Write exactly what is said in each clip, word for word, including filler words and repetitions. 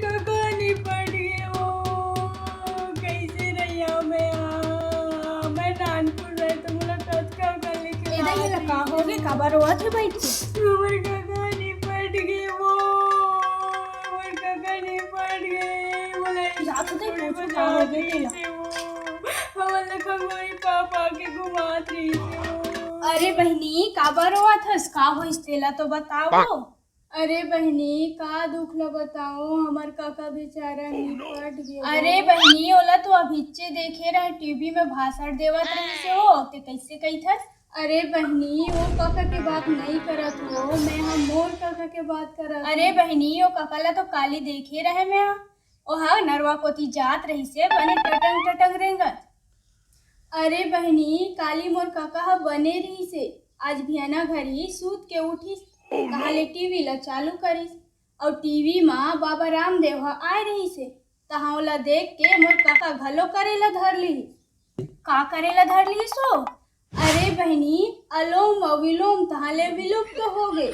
कका निपट गे वो। कइसे रहिया मैं, हाँ, मैं नानपुर रहे तो मोला कतका कका लेके ए दाई, एला का होगे? काबर रोवत हे बइठ के? हमर कका निपट गे वो, हमर कका निपट गे। मोला जात दे, पूछो का होगे तेला। हमन ल खंगोई पापा के घुमात रहिस वो। अरे बहिनी, काबर रोवत हस? का होइस तेला तो बताओ। अरे बहिनी, का दुख ल बताओ, हमर कका बेचारा निपट गे। अरे बहिनी, ओला तो अभिच्चे देखे रहे, टीवी में भाषण देवत रहिस वो, ते कइसे कहिथस? अरे बहिनी, वो कका के बात नइ करत हो, मैं ह मोर कका के बात करत अरे हूँ। बहिनी, वो कका ला तो काली देखे रहे मैं ह। ओहा नरवा कोती जात रहिस हे, बने टटंग टटंग रेंगत। अरे बहिनी, काली मोर कका ह बने रहिस हे, आज भियाना घरी सूत के उठिस, तहाँ ले टीवी ला चालू करिस, अउ टीवी मा बाबा रामदेव ह आए रहिस हे, तहाँ ओला देख के मोर कका घलो करे ला धर लिहिस। का करे ला धर लिहिस वो? अरे बहिनी, अलोम अउ विलोम, तहाँ ले विलुप्त होगे।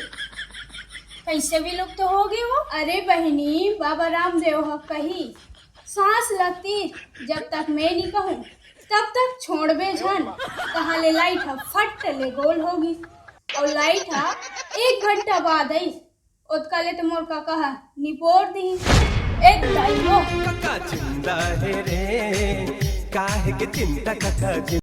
कइसे विलुप्त होगे वो? अरे बहिनी, बाबा रामदेव ह कहिस, सांस ल तीर, जब तक मैं नइ कहूँ, तब तक छोड़बे झन। तहाँ ले लाइट ह फट ले गोल होगिस, अउ लाइट ह एक घंटा बाद आइस। ओतका ले तो मोर कका ह निपोर दिहिस। ए दाई वो। कका जिंदा हे रे, काहे के चिंता कका